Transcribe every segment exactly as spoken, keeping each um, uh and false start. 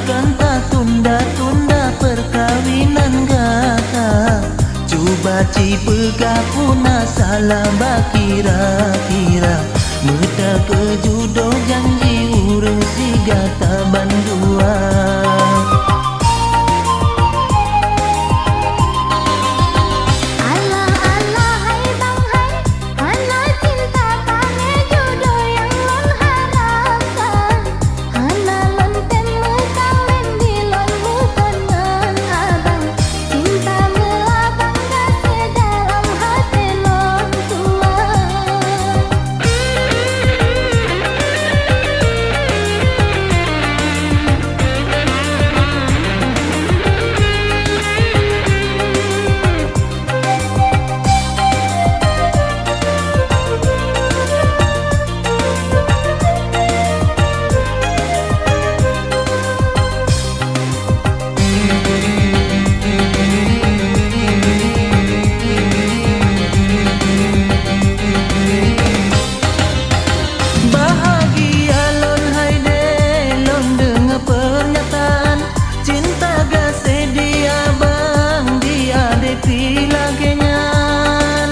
Kan tatunda-tunda peukawinan gata. Cuba ci peugah peue na salah bak kira-kira. Meutakeuh judoh janji ureuëng si gata bandua. Alah, alah, hai bang, hai. Hana cinta tanyoe judoh nyang lôn harapkan. Hana lôn tem meukawen di lôn meukeunong abang. Cinta meulabang gaséh dalam até lôn tuan. Bahagia lôn hai deh, lôn deungoe peurnyataan. Cinta gaséh di abang, di adé pih lagée nyan.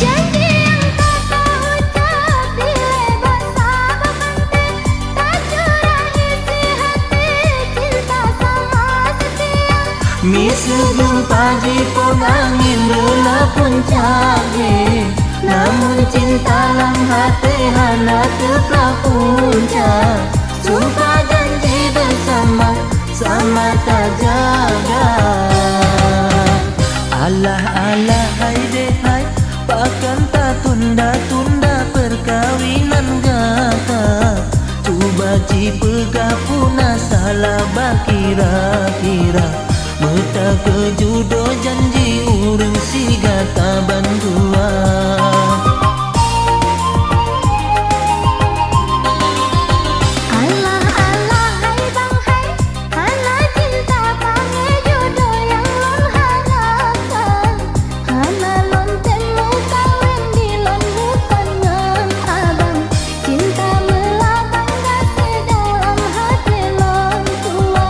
Janji nyang ka teuucab dilée basa bak panté, tacurah isi hati cinta sama seutia. Miseue geumpa jiphon angén reulah puncak jih. Namun cinta lam até hana teuplah punca. Sumpah janji beusama, sama tajaga. Alah, alah, hai deh, hai, pakon tatunda-tunda peukawinan gata? Cuba ci peugah peue na salah bak kira-kira. Meutakeuh judoh janji ureuëng si gata bandua. Alah, alah, hai bang, hai. Hana cinta tanyoe judoh nyang lôn harapkan. Hana lôn tem meukawen di lôn meukeunong abang. Cinta meulabang gaséh dalam até lôn tuan.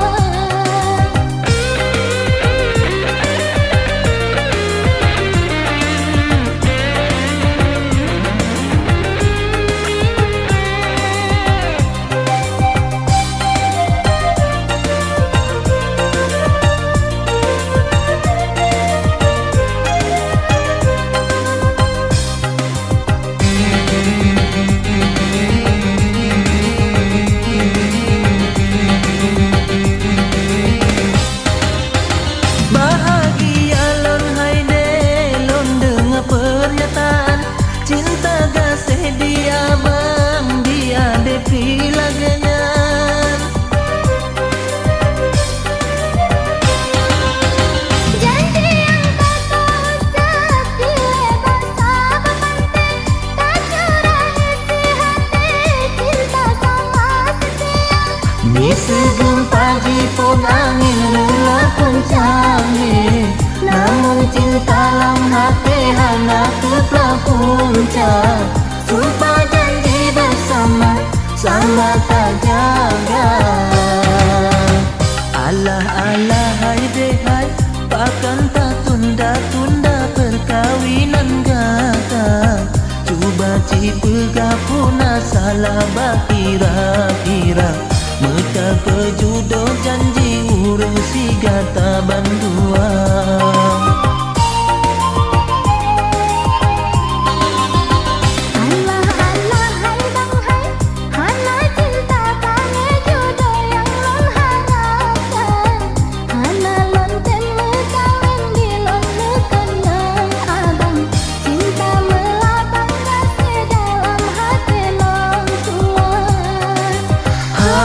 Bahagia lôn hai deh, lôn deungoe peurnyataan. Cinta gaséh di abang, di adé pih lagée nyan. Janji nyang ka teuucab dilée basa bak panté, tacurah isi hati cinta sama seutia. Miseue geumpa jiphon angén reulah puncak jih. Namun cinta lam até hana teuplah punca. Sumpah janji beusama, sama tajaga. Alah, alah, hai deh, hai, pakon tatunda-tunda peukawinan gata? Cuba ci peugah peue na salah bak kira-kira. Meutakeuh judoh janji ureuëng si gata bandua. Alah, alah, hai bang, hai. Hana cinta tanyoe judoh nyang lôn harapkan. Hana lôn tem meukawen di lôn meukeunong abang. Cinta meulabang gaséh dalam até lôn tuan. Ha.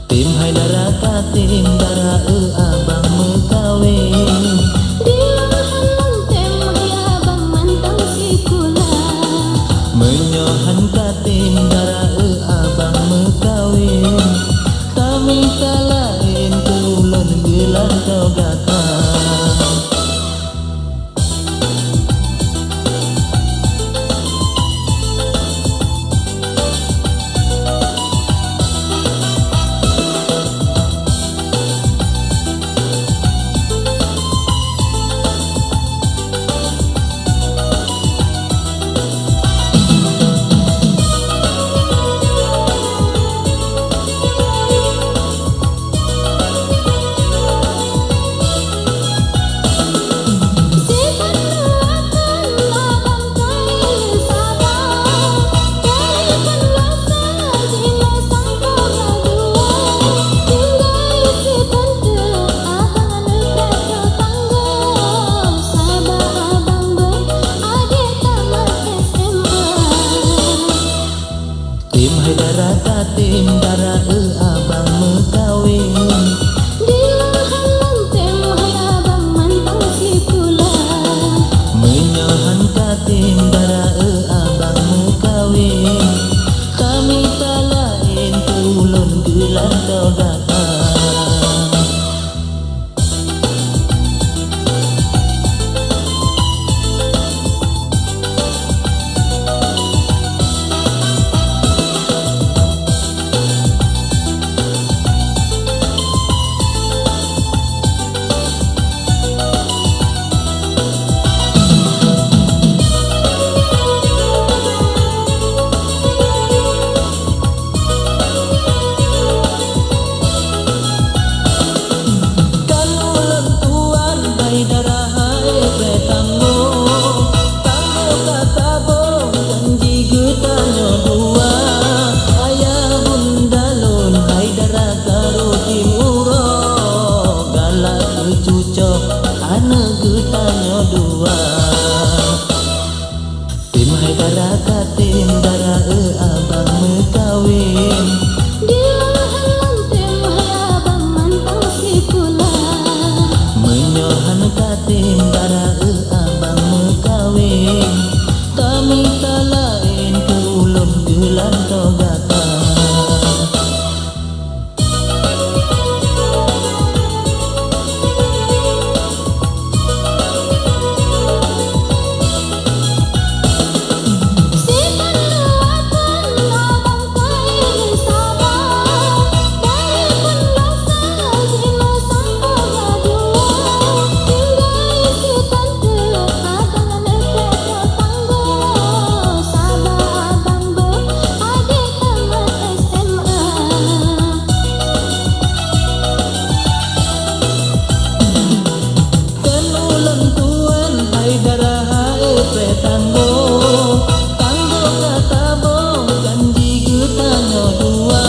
Tem hai dara ka tem dara, eu, abang meukawen. Di lam hana tem hai abang mantong sikula. Meunyoe han ka tem dara, eu, abang meukawen, tamita laén keu ulôn geulantoe gata. Tem hai dara ka tem dara, eu, abang meukawen. Di lam hana tem hai abang mantong sikula. Meunyoe han ka tem dara, eu, abang meukawen, tamita laén keu ulôn geulantoe gata. Kan ulôn tuan hai dara hai peutanggong, tanggong ka tabong janji geutanyoe dua. Ayah bunda lôn hai dara ka rôh tim uroe, galak keu cucoe aneuk geutanyoe dua. Tem hai dara ka tem dara, eu, abang meukawen. Di lam hana tem hai abang mantong sikula. Meunyoe han ka tem dara, eu, abang meukawen, tamita laén keu ulôn geulantoe gata. Kan ulôn tuan hai dara hai peutanggong, tanggong ka tabong janji geutanyoe dua.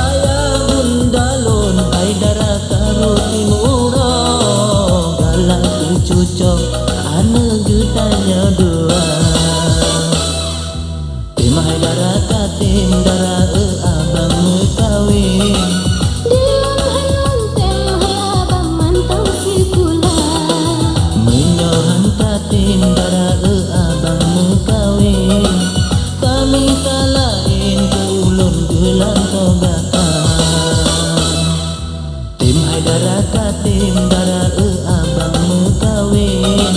Ayah bunda lôn hai dara ka rôh tim uroe, galak keu cucoe aneuk geutanyoe dua. Tem hai dara ka tem dara, eu, abang meukawen. Di lam hana tem hai abang mantong sikula. Meunyoe han ka tem dara, eu, abang meukawen, tamita laén keu ulôn geulantoe gata. Tem hai dara ka tem dara, eu, abang meukawen.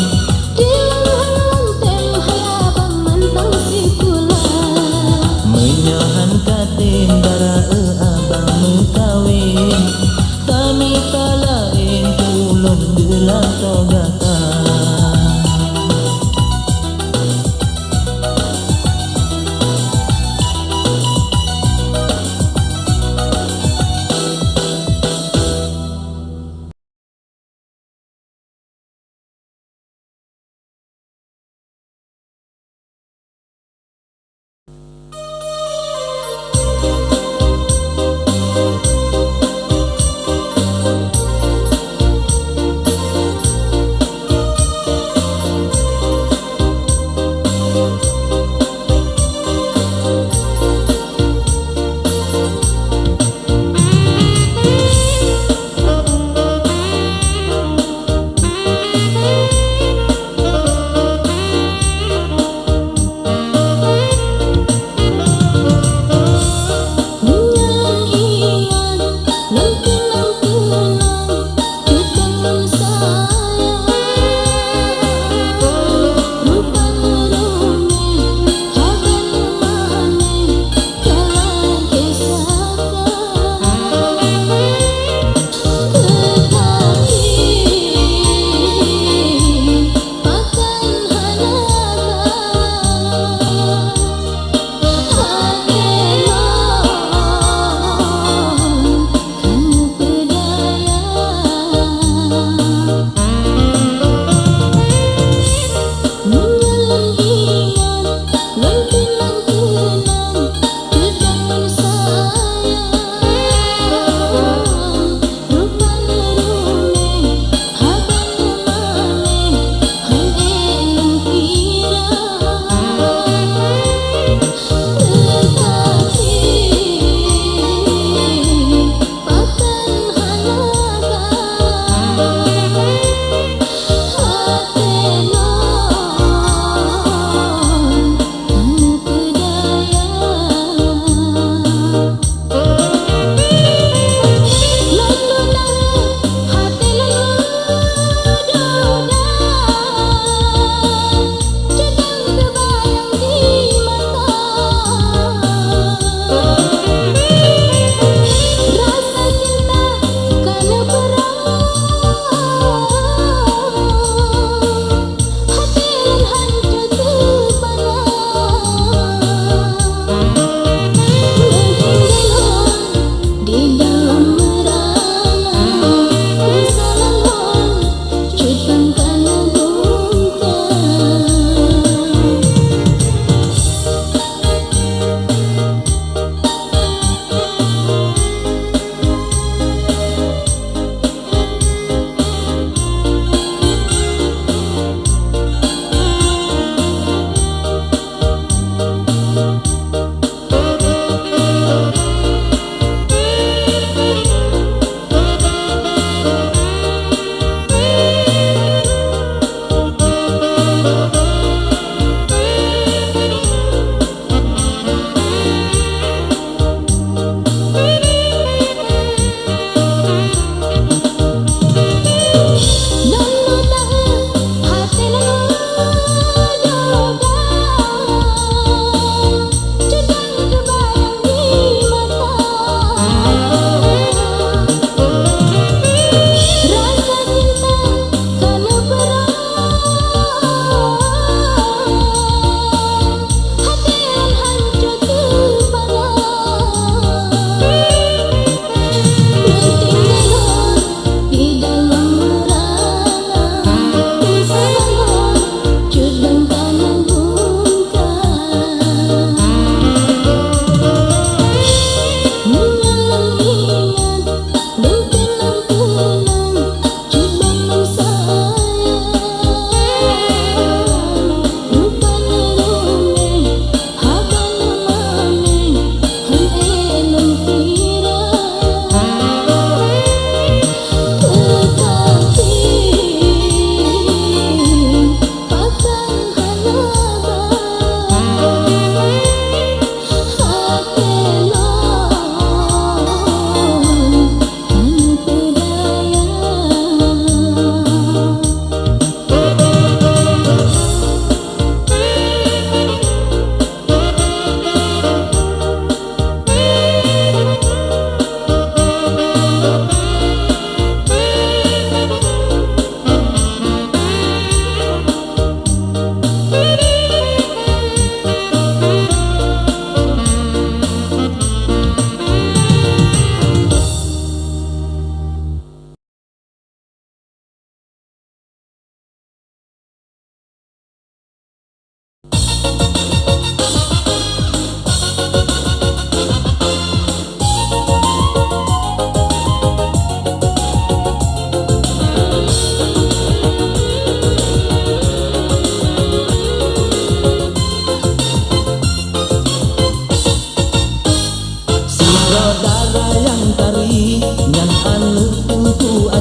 Di lam hana tem hai abang mantong sikula. Meunyoe han ka tem dara, eu, abang meukawen, tamita laén keu ulôn geulantoe gata.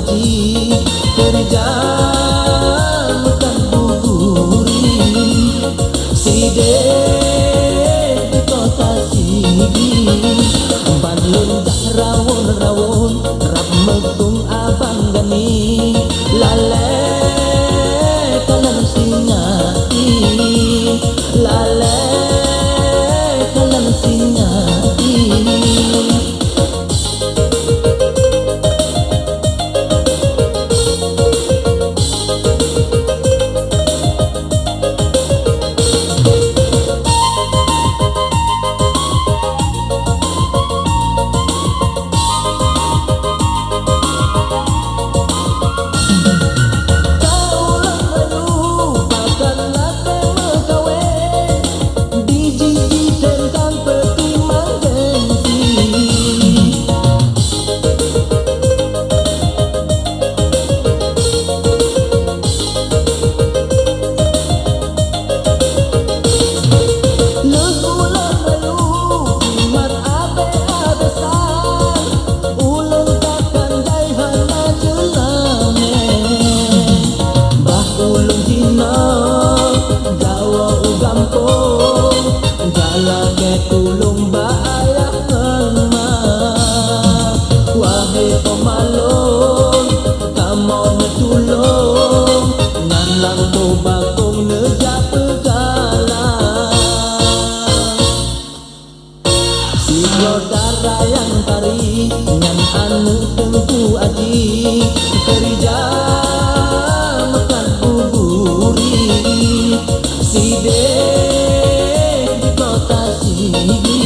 Keureuja meukat buburi, sideh di kota Sigli. Ban lôn jak rawon-rawon, rab meukong Abang Gani. Lalée kalon sinyak i, lalée kalon sinyak i. Lôn ulôn rayu iman abée-abée san, ulôn takkan jai hana jeulamée. Bah ulôn jinoe gawoe u gampông, jak lakée tulông bak ayah ngon ma. Wahé peumalon, kamoe neutulông, nyan lampôh bakông neujak peugala. Sidroe dara nyang tari nyan aneuëk Teungku Aji, keureuja meukat buburi. Sideh di kota Sigli,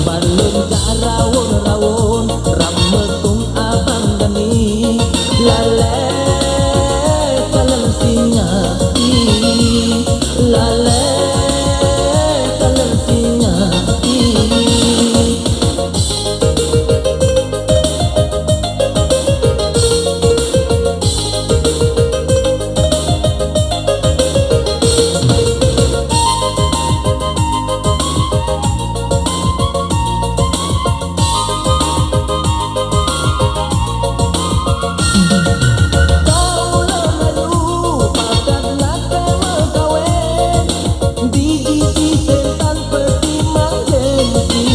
ban lôn jak rawon-rawon, rab meukong Abang Gani. Lalée kalon sinyak i, lalée kalon sinyak i. Di jih sisem tan peutimang gengsi.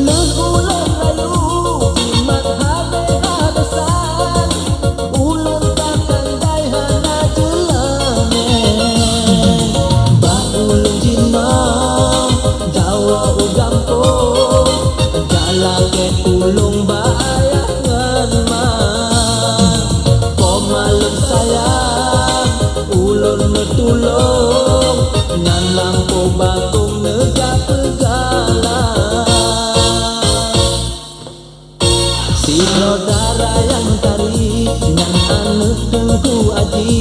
Lheueh ulôn rayu iman habéh-habésan, ulôn takkan jai hana jeulamée. Bah ulôn jinoe gawoe u gampông, jak lakée tulông bak ayah ngon ma. Peumalon sayang, ulôn neutulông, nyan lampôh bakông neujak peugala. Sidroe dara nyang tari nyan aneuëk Teungku Aji,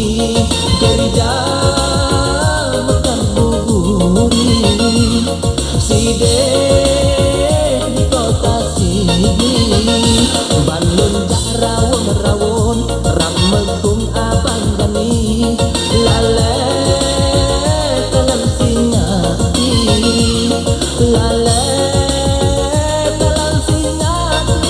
keureuja meukat buburi. Sideh di kota Sigli, ban lôn jak rawon-rawon, rab meukong Abang Gani. Lalée kalon sinyak i, lalée kalon sinyak i.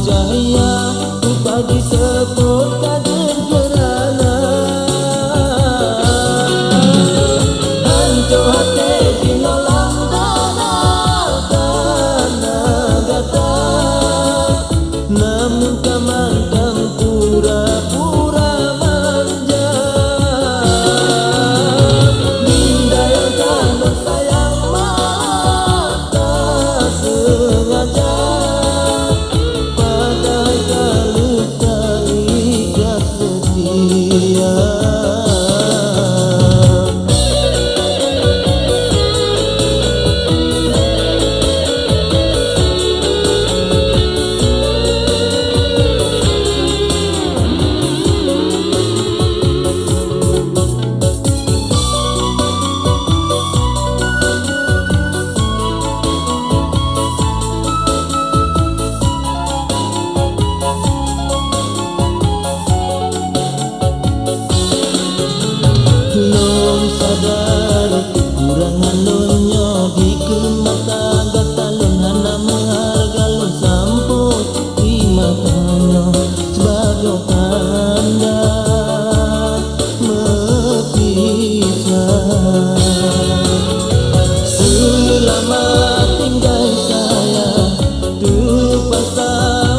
Cahya teupadi seupôt ka jeuet keurana. Hanco até jinoe lam dada kana gata, namun ka mantong pura-pura manja. Linda nyang ka lôn sayang, malah ka sengaja. Padahai ka lheueh taikat seutia. Lôn sadar keukurangan lôn nyoe, dikeue mata gata lôn hana meuhareuga, lôn sampoe di mata nyoe sibagoe tanda meupisah. Seulamat tinggai sayang, teupaksa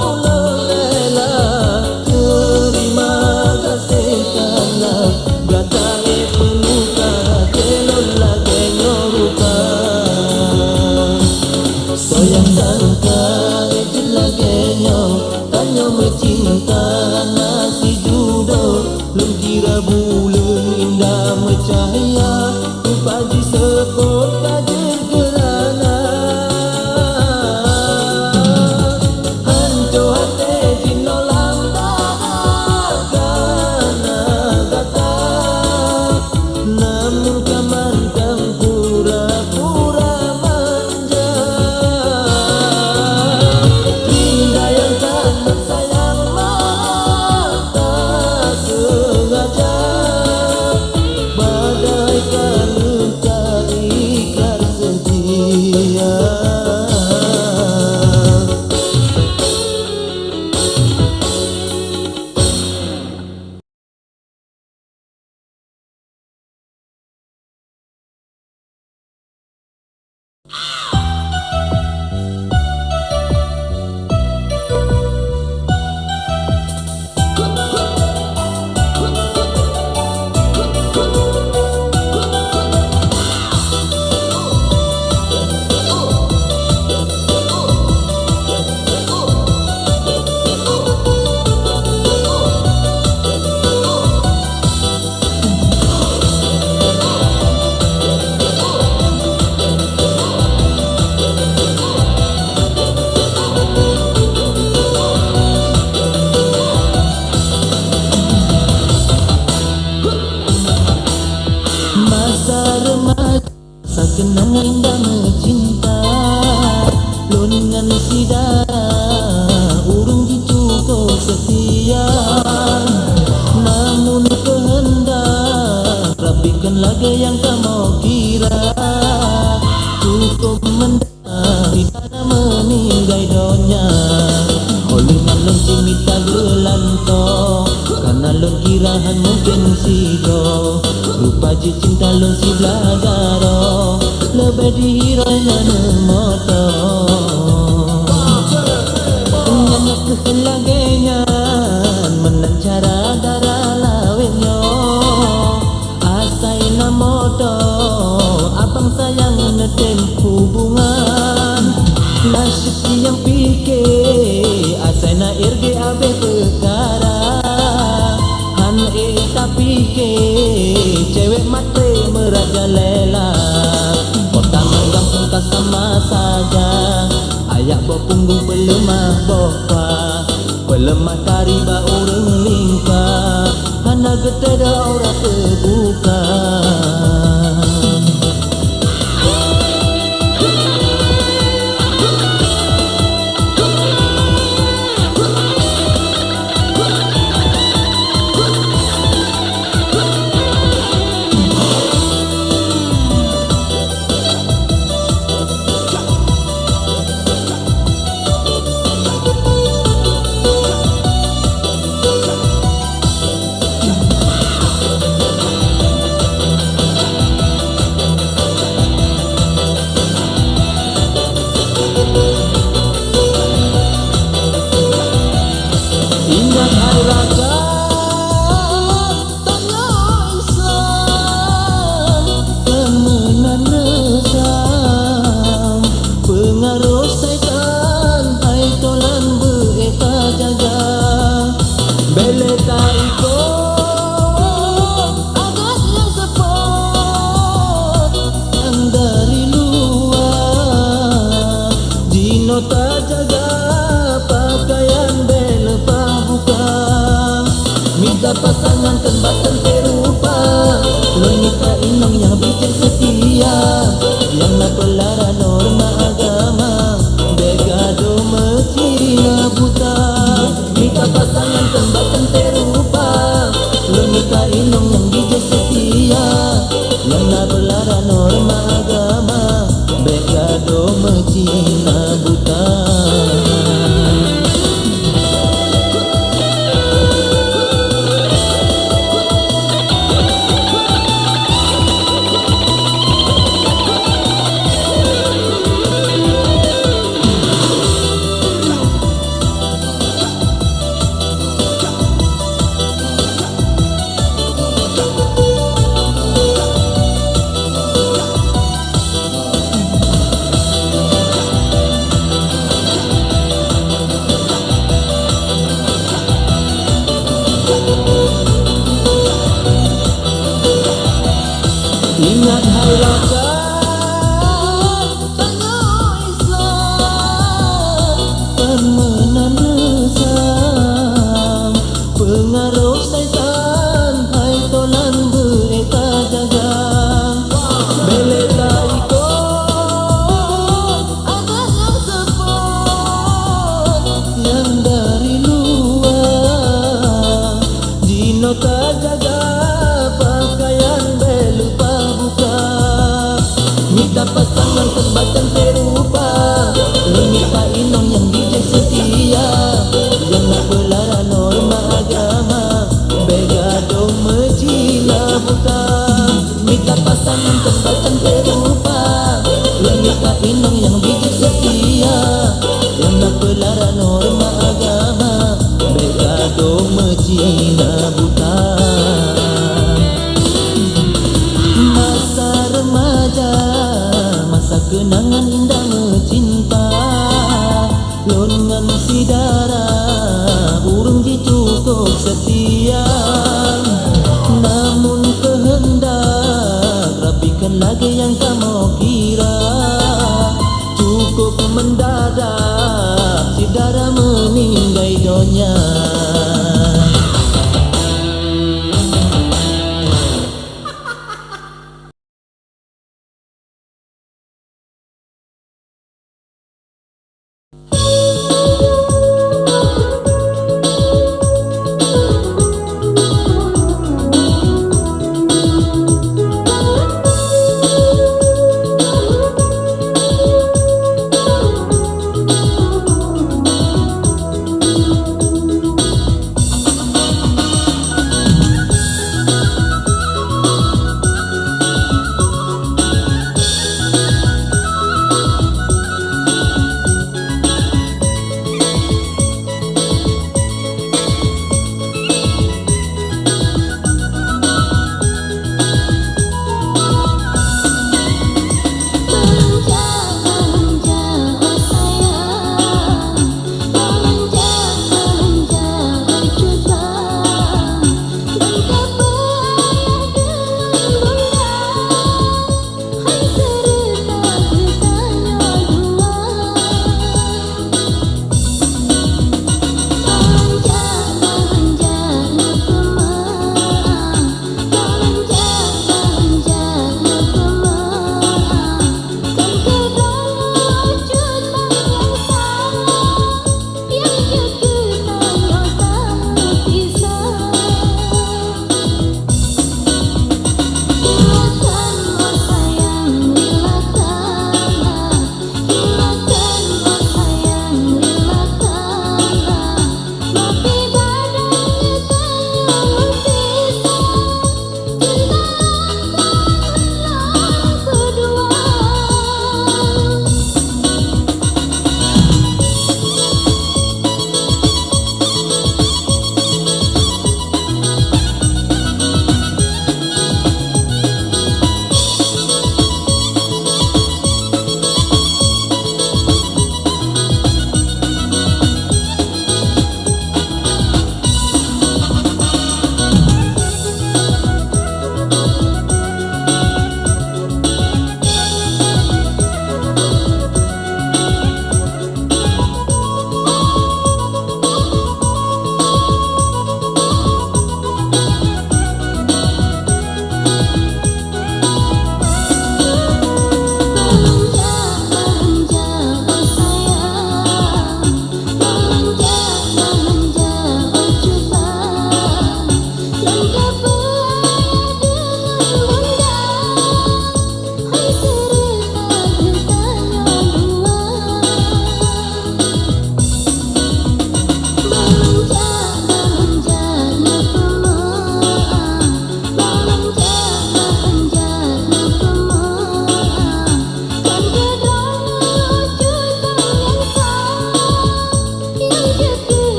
ulôn rela. Terima gaséh kana gata, eh, peunuka até lôn lagée nyoe rupa. Soe nyang sangka, eh, jeuet lagée nyoe, tanyoe meucinta na sijudoe. Lôn kira buleuen indah meucahya, teupadi seupôt ka jeuet keurana. Hanco até jinoe lam dada kana gata, namun ka mantong pura-pura manja. Linda nyang ka lôn sayang, malah ka sengaja. Padahai ka lheueh taikat seutia. Masa remaja, masa keunangan indah meucinta, lôn ngon syedara ureuëng jicukôp seutia. Namun keuheundak Rabbi kon lagée nyang kamoe kira, cukôp meuda di tanah meuninggai donya. Óh lheueh nyan lôn cit mita geulantoe, kana lôn kira hán mungken sidroe. Rupa jih cinta lôn siblah jaroe, leubeh di hiroe nyan meumoto. Nyan keuh lagée nyan meunan cara dara lawét nyoe. Asai na moto, abang sayang neutem hubungan. Naseb nyang pike, asai na irge abeh peukara. Hán ék tapike, cewek matre meurajalela. Kota ngon gampông ka sama saja, ayak boh punggong peuleumah boh paha. Peuleumah tari bak ureuëng lingka, hana geuteudoe aurat teubuka. Pasangan keu bak teuntée rupa, lôn mita inong nyang bijéh seutia, nyang na peulara norma agama, bék gadôh meucina buta. Mita pasangan keu bak teuntée rupa, lôn mita inong nyang bijéh seutia, nyang na peulara norma agama, bék gadôh meucina buta. Ingat hai rakan, tanyoe Islam, kon meunan reusam. Peungaroh syaitan hai tolan beu tajaga. Bèk lé taikot adat nyang seupôt nyang dari luwa. Jinoe tajaga pakaian bèk lupa buka. Mita pasangan keu bak teuntée rupa, lôn mita inong nyang bijéh seutia, nyang na peulara norma agama, bék gadôh meucina buta. Mita pasangan keu bak teuntée rupa, lôn mita inong nyang bijéh seutia, nyang na peulara norma agama, bék gadôh meucina buta. Masa remaja, masa kenangan indah meucinta. Lôn ngon syedara ureueng jih cukôp seutia. Namun keuheundak Rabbi kon lagèe nyang kamoe kira. Cukôp mendadak syedara meuninggai donya.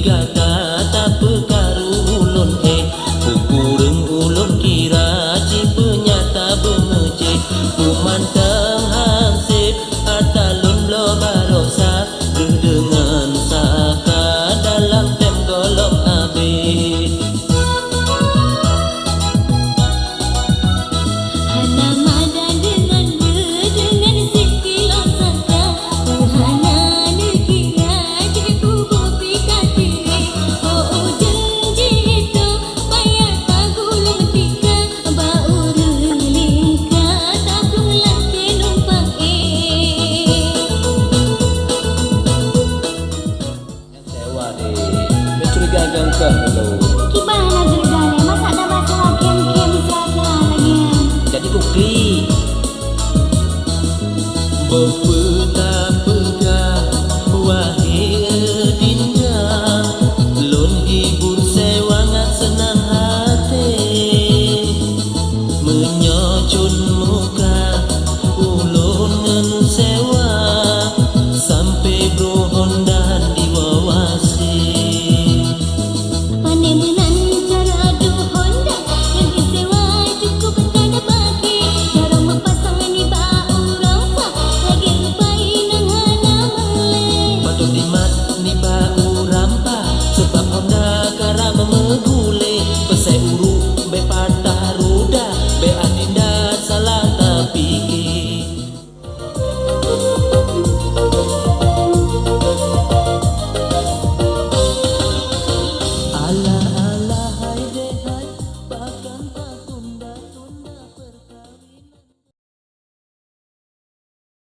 Lana